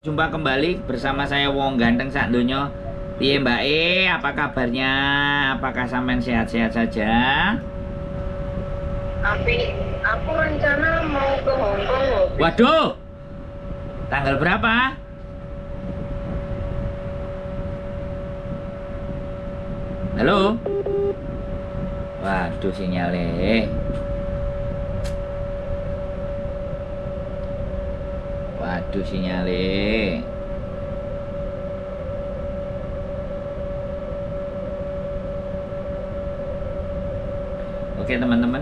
Jumpa kembali bersama saya Wong Ganteng Sak Donya. Piye Mbak E, apa kabarnya? Apakah sampean sehat-sehat saja? Tapi aku rencana mau ke Hong Kong loh. Waduh. Tanggal berapa? Halo? Waduh sinyale. Waduh sinyale. Oke teman-teman.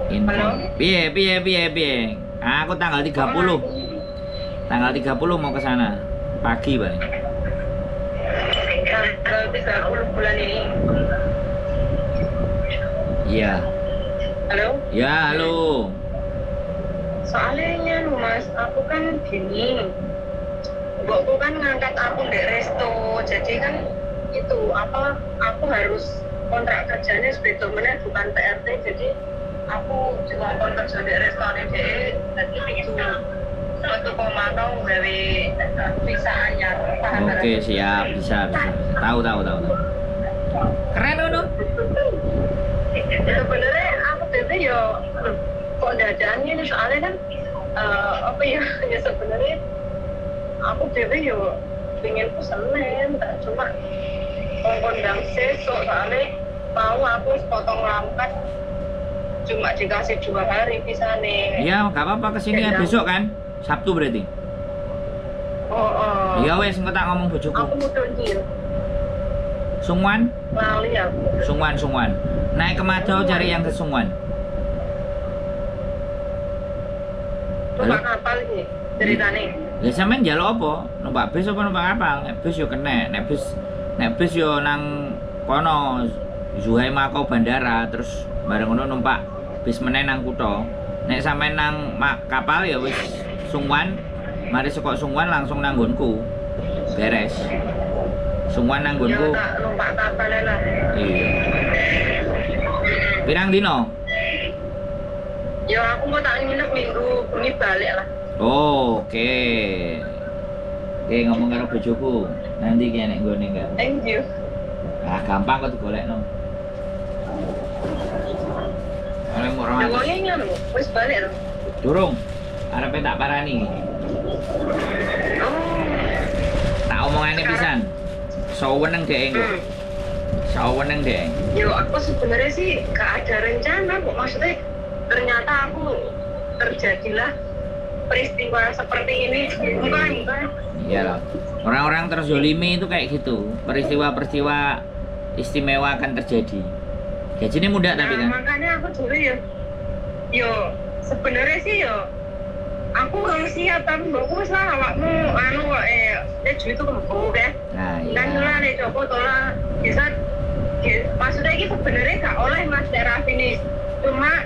Info. Piye piye piye piye. Aku tanggal 30. Tanggal 30 mau ke sana. Pagi, Pak. Tanggal 30 bulan ini. Iya. Halo? Ya, halo. Soalnya Mas, aku kan gini. Mbokku kan ngangkat aku di resto. Jadi kan itu apa, aku harus kontrak kerjanya sepeda meneh bukan PRT, jadi aku cuma kontrak kerja di resto DE, jadi itu 1,0 gawe visa anyar. Paham? Oke, siap, bisa, bisa. Tahu, tahu, tahu, tahu. Keren ngono. Sebenarnya aku dhewe yo kok dadakan ini, soalnya kan apa ya, ya sebenarnya aku dhewe yo pinginku Senin, tak cuma kondang sesuk, soalnya mau aku potong langkat cuma dikasih 2 hari visane. Iya, nggak apa-apa kesini ya besok kan? Sabtu berarti. Oh, oh. Iya wes, engko tak ngomong bojoku. Aku mudun iki. Sungwan? Lali aku. Sungwan, Sungwan. Naik ke Madau cari yang ke Sungwan. Numpak kapal iki ceritane. Lah sampean njaluk apa? Numpak bis apa numpak kapal? Nek bis yo kena, nek bis yo nang kono Zhuhai Makau bandara, terus bareng ngono numpak bis meneh nang kutha. Nek sampean nang kapal ya wis Sungwan, mari saka Sungwan langsung nang nggonku. Beres. Sungwan nang nggonku. Yo tak numpak kapal lah. Iya. Pirang dino? Yo aku mau tak nginep minggu bengi balik lah. Oh, oke. Oke, ngomong karo bojoku. Nanti ki nek nggone enggak. Thank you. Ah, gampang kok digolekno. Oleh murah. Wonge ngono, wis balik lho. Durung. Arepe tak parani. Oh. Tak omongane pisan. Saweneng dhek engko. Saweneng dhek. Yo aku sebenarnya sih gak ada rencana kok, maksudnya ternyata aku terjadilah peristiwa seperti ini. Bukan. Iyalah. Orang-orang terzolimi itu kayak gitu. Peristiwa-peristiwa istimewa akan terjadi. Gajinya muda tapi kan. Nah, makanya aku dulu ya. Yo sebenarnya sih yo aku harus siap, tapi mbokku wis lah awakmu anu kok nek duit itu kembung ya. Nah, iya. Kan lah nek coba to lah bisa maksudnya iki sebenarnya gak oleh Mas daerah sini. Cuma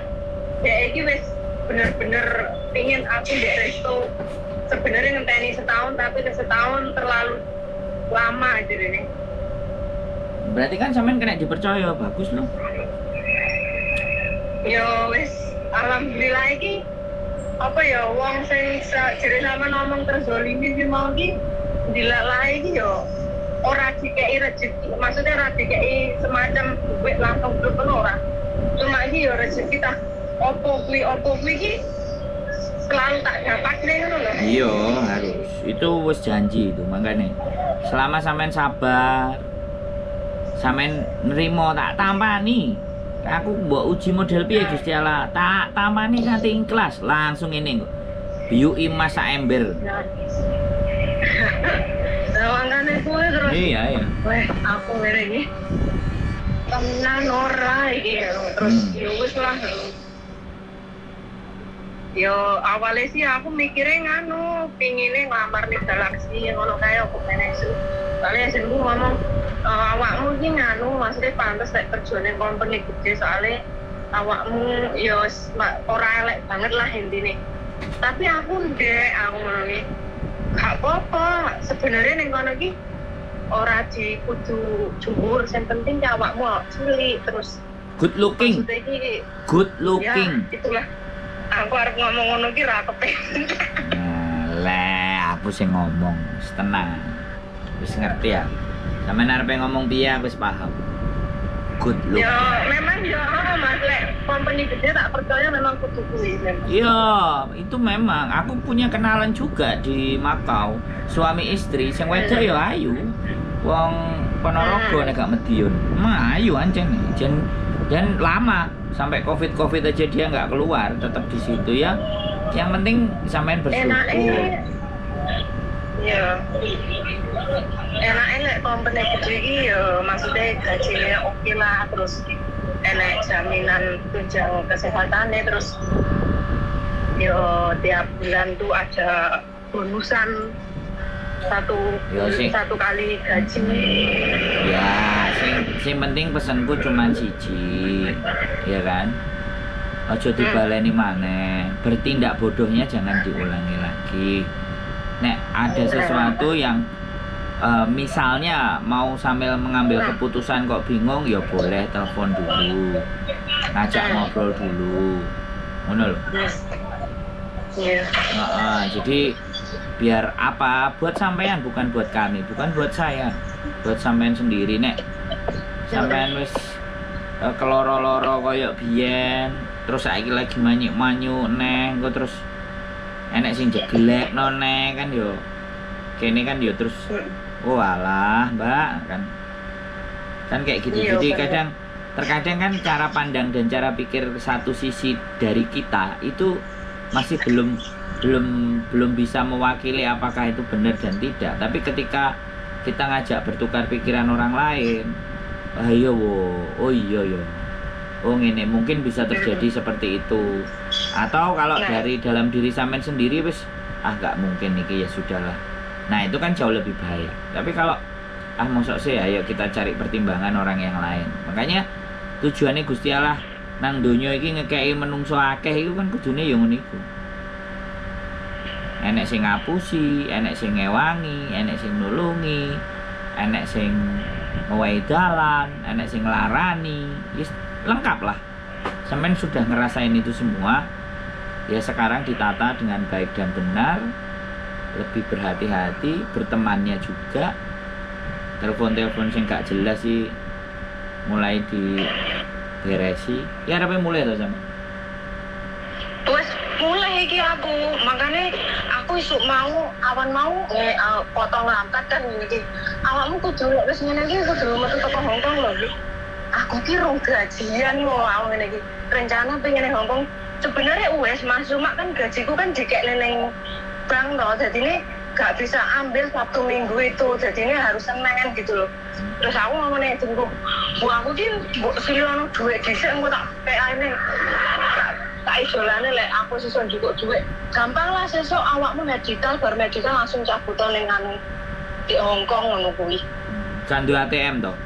dek iki wis bener-bener pingin aku dek resto. Sebenarnya ngenteni setahun, tapi setahun terlalu lama jadi ini. Berarti kan sampean kena dipercaya, bagus loh. Yo wis alhamdulillah iki apa ya wong sing jere sama ngomong terzolimi iki mau iki dilalah iki yo ora dikei rezeki, maksudnya ora dikei semacam duit langsung bluk ora. Cuma iki yo rezeki ta opo kuwi iki selalu tak dapat nih ngono lho. Iya, harus. Itu wis janji itu, makanya selama sampean sabar, sampean nerimo tak tampani. Aku mbok uji model piye Gusti Allah, tak tampani kanthi ikhlas, langsung ini kok. Biyuki mas sak ember. Nah, makane kuwi terus. Iya, iya. Weh, aku ngene iki. Tenan ora iki terus yo wis lah. Yo awalnya sih aku mikirnya nganu, pingine nglamar ning Galaxy ngono kae aku pengen. Soalnya jenengku ngomong awakmu iki nganu, maksudnya pantes nek kerja ning company gede soalnya awakmu yo ora elek banget lah intine. Tapi aku ndek aku ngono iki. Gak apa-apa, sebenarnya ning kono iki ora di kudu dhuwur, sing penting ki awakmu cilik terus good looking. Iki, good looking. Ya, itulah. Aku arep ngomong ngono ki ra kepen. Nah, Aku sing ngomong, wis tenang. Wis ngerti ya. Sampeyan arepe ngomong piye aku wis paham. Good look. Ya memang ya oh, Mas, lek company gede tak percaya memang kudu kuwi memang. Iya, itu memang. Aku punya kenalan juga di Makau, suami istri, sing wedok ya ayu. Wong Ponorogo nek gak Madiun. Emang ayu ancen. Dan lama sampai Covid-Covid aja dia nggak keluar, tetap di situ ya. Yang penting sampean bersyukur. Enake iya. Enake lek company gede iki ya maksudnya gajinya oke lah, terus enek jaminan tunjang kesehatannya, terus yo tiap bulan tuh ada bonusan satu Yo, sing- satu kali gaji. Ya, sing sing penting pesanku cuman siji, ya kan? Ojo dibaleni maneh. Bertindak bodohnya jangan diulangi lagi. Nek ada sesuatu yang misalnya mau sambil mengambil keputusan kok bingung, ya boleh telepon dulu. Ngajak ngobrol dulu. Ngono lho. Iya. Heeh, jadi biar apa? Buat sampean, bukan buat kami, bukan buat saya. Buat sampean sendiri nek sampean wis keloro-loro koyo biyen, terus saiki lagi manyuk-manyuk neh, engko terus enek sing jeglekno neh kan yo. Kene kan yo terus oh alah, Mbak, kan. Kan kayak gitu. Iya, Jadi bener. kadang terkadang kan cara pandang dan cara pikir satu sisi dari kita itu masih belum belum belum bisa mewakili apakah itu benar dan tidak. Tapi ketika kita ngajak bertukar pikiran orang lain, ah iya wo, oh iya yo. Oh ngene, mungkin bisa terjadi seperti itu. Atau kalau Nah. dari dalam diri sampean sendiri wis ah nggak mungkin iki, ya sudahlah. Nah, itu kan jauh lebih baik. Tapi kalau ah mosok sih, ayo kita cari pertimbangan orang yang lain. Makanya tujuannya Gusti Allah nang donya iki ngekeki menungso akeh iku kan kudune ya ngono iku. Enek sing ngapusi, enek sing ngewangi, enek sing nulungi, enek sing ngewehi dalan, enek sing nglarani. Wis lengkap lah. Sampean sudah ngerasain itu semua. Ya sekarang ditata dengan baik dan benar, lebih berhati-hati, bertemannya juga. Telepon-telepon sing gak jelas sih mulai diberesi. Ya arepe mulai to sampean? Wes mulai iki aku, makanya aku isuk mau awan mau potong rambut kan ngene iki. Awakmu kudu lek wis ngene iki kudu metu teko Hongkong lho. Aku ki rong gajian lho aku ngene iki. Rencana pengen ning Hongkong. Sebenarnya wes Mas, cuma kan gajiku kan dikekne ning bank toh. Jadi ini gak bisa ambil Sabtu Minggu itu. Jadi ini harus Senin gitu loh. Terus aku ngomong ning jengku, "Bu, aku ki mbok siliono dhuwit dhisik engko tak PA-ne. Tak idolane lek aku sesuk njukuk dhuwit. Gampang lah sesuk awakmu medical, bar medical langsung cabutan ning anu di Hong Kong ngono kuwi." Kan duwe ATM toh?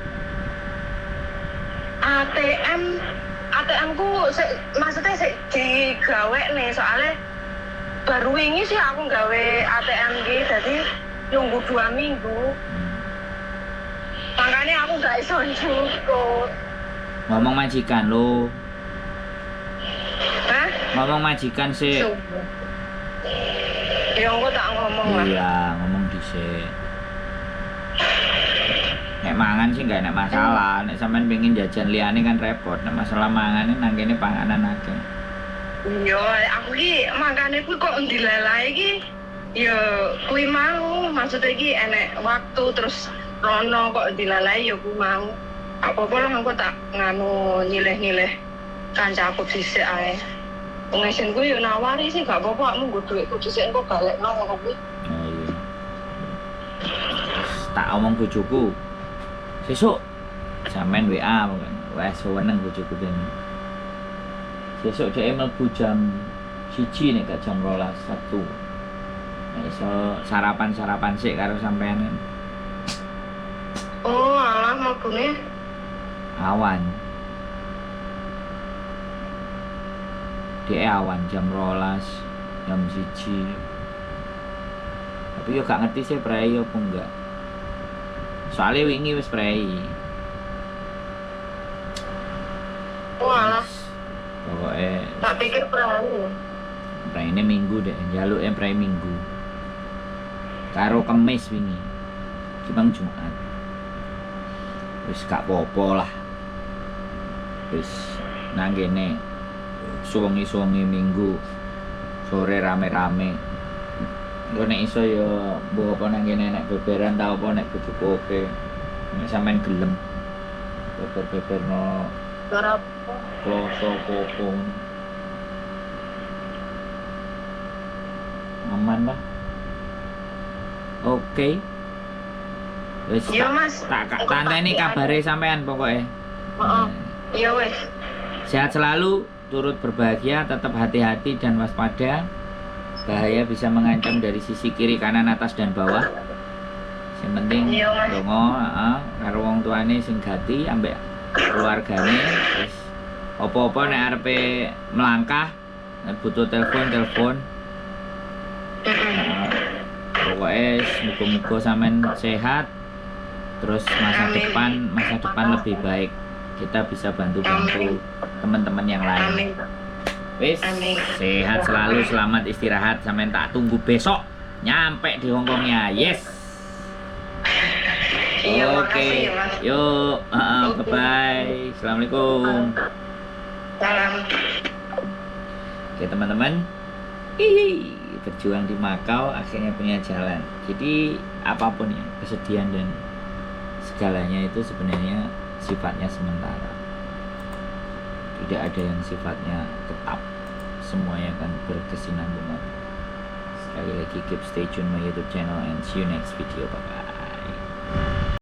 ATM ATM ku sik, maksudnya sik digawe nih, soalnya baru wingi sih aku gawe ATM ki, jadi nunggu 2 minggu. Makanya aku gak iso njukuk. Ngomong majikan lo. Hah? Ngomong majikan sih. Ya engko tak ngomong lah. Iya, ngomong dhisik. Nek mangan sih gak enak masalah. Nek sampean pengen jajan liyane kan repot. Nek masalah mangane nang kene panganan akeh. Iya, aku ki makane kuwi kok ndilalai ki ya kuwi mau, maksudnya ki enek waktu terus rono kok dilalai ya kuwi mau. Apa-apa lah engko tak nganu nyileh-nyileh kancaku dhisik ae. Wong ku yo nawari sih gak apa-apa, aku nggo dhuwitku dhisik engko balekno ngono kuwi. Oh iya. Terus tak omong bojoku. Sesuk sampean WA pokoknya. Wes seneng bojoku ben. Sesuk dhek mlebu jam 1 nek gak jam 12 Sabtu. Nek iso sarapan-sarapan sik karo sampean kan. Oh, alah mlebune awan. Dhek awan jam 12, jam 1. Tapi yo gak ngerti sih prei apa enggak. Soalnya wingi wis prei. Oh, alah, Pokoknya tak pikir prei. Preine minggu deh, njaluke prei minggu. Karo Kemis wingi. Iki bang Jumat. Wis gak apa-apa lah. Wis nang kene suwengi-suwengi Minggu sore rame-rame. Engko nek iso ya mbok apa nang kene nek beberan ta apa nek bojoku oke. Nek sampean gelem beber-beberno Ora apa. kloso apa. Aman lah. Oke. Wis Iya, tak Mas. tak Engko tanteni tak kabare sampean pokoknya. Heeh. Iya wis. Sehat selalu, turut berbahagia, tetap hati-hati dan waspada. Bahaya bisa mengancam dari sisi kiri, kanan, atas dan bawah. Yang penting Iya, Mas. donga, heeh, karo wong tuane sing gati ambek keluargane wis apa-apa nek arepe melangkah nek butuh telepon telepon. Heeh. Heeh. Pokoknya muga-muga sampean sehat terus masa Amin. depan masa depan lebih baik. Kita bisa bantu-bantu teman-teman yang lain. Amin. Wis, Amin. sehat selalu, selamat istirahat. Sampean tak tunggu besok nyampe di Hongkongnya. Yes. Iya, Oke. makasih ya, Mas. Yuk, Oke. bye-bye. Assalamualaikum. Salam. Oke, teman-teman. Hihi, berjuang di Makau akhirnya punya jalan. Jadi apapun ya, kesedihan dan segalanya itu sebenarnya sifatnya sementara. Tidak ada yang sifatnya tetap. Semuanya akan berkesinambungan. Sekali lagi keep stay tune my YouTube channel and see you next video. Bye bye.